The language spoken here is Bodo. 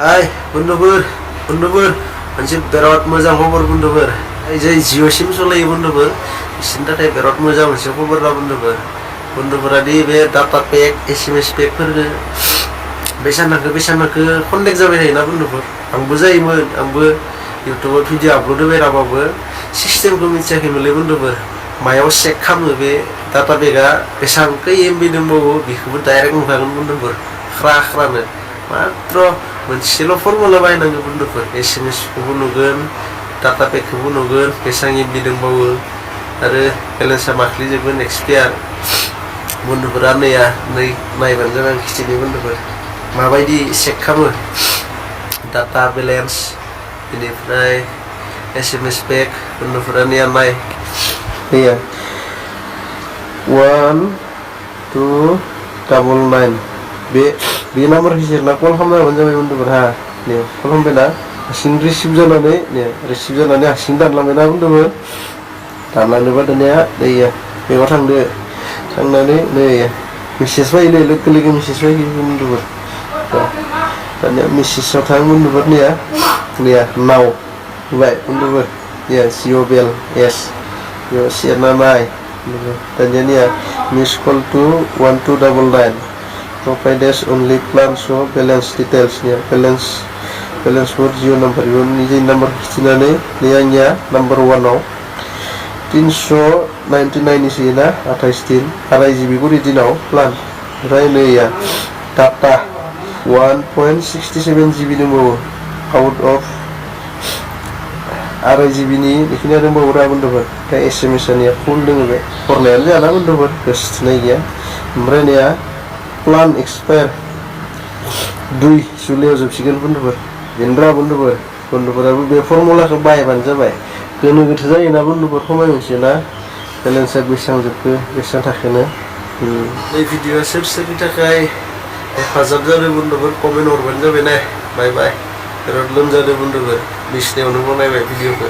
Hai bundufोर मोनसे बिराद मोजां खबर बन्दुफोर जाय जिअ सिम सलायो बन्दुफोर बिसोरनि थाखाय बिराद मोजां मोनसे खबर ना बन्दुफोरादि बे डाटा पेक एसएमएस पेकफोरखौ बेसानखो कन्टेक्ट जाबाय थायोना बन्दुफोर आंबो जायोमोन आंबो इउटुबाव भिडिअ आपल'ड होबाय थाबाबो सिस्टेमखौ मिथियाखैमोनलै बन्दुफोर मायाव चेक खालामो बे डाटा पेकआ बेसेबां खै एमबि दंबावो बेखौबो डाइरेक्ट नुखागोन बन्दुफोर ख्रानो मात्र मोनसेल' फर्मुला बाहायनांगौ बन्दुफोर एसएमएसखौबो नुगोन डाटा पेकखौबो नुगोन बेसेबां एमबि दंबावो आरो बेलेन्सआ माख्लिजोबगोन एक्सपायार बन्दुफोरा नायबानो जाबाय आं खिथिनि बन्दुफोर माबायदि चेक खालामो डाटा बेलेन्स बेनिफ्राय एसएमएस पेक बन्दुफोरा नाय गैया 1299 बे नाम्बारखौ सेरना कल खालामना जाबाय बन्दुफोर हा ने कल खालामबायना हारसिं रिसिभ जानानै हारसिं दानलांबायना बन्दुफोर दानलांनोबा दानिया नैया बेयाव थांनानै नै मेसेज फैयो लोगो मेसेज फैयो बन्दुफोर दानिया मेसेजाव थां बन्दुफोर नैया नाव होबाय बन्दुफोर नैया जिअ बेल एस बेयाव सेरना नाय दानिया नैया miss call to 1299 providers only plan show balance details nya balance for Jio number ini jadi number khitinaनै नै आंनिया number 1 आव 399 isi na 28 दिन 2 GB को दिनाव प्लान ओमफ्राय नैया डाटा 1.67 GB दंबावो आउट अफ 2 GB नि बेखिनिया दंबावो रा बन्दुफोर दा एसएमएस आनिया फुल दोङो बे फरनायानो जाना बन्दुफोर गोसोथोनाय गैया ओमफ्राय नैया प्लान एक्सपायर 2 जुलाइआव जोबसिगोन बन्दुफोर बेनोब्रा बन्दुफोराबो बे फर्मुलाखौ बाहायबानो जाबाय गोनो गोथो जायोना बन्दुफोर खमाय मोनसेना बेलेन्सआ बेसेबां जोबखो बेसेबां थाखोनो बे भिडिअआ सोरनि थाखाय हेफाजाब जादों बन्दुफोर कमेन्ट हरबानो जाबाय ना बाय बिराद लोमजादों बन्दुफोर बिसिनायावनो बनायबाय भिडिअखौ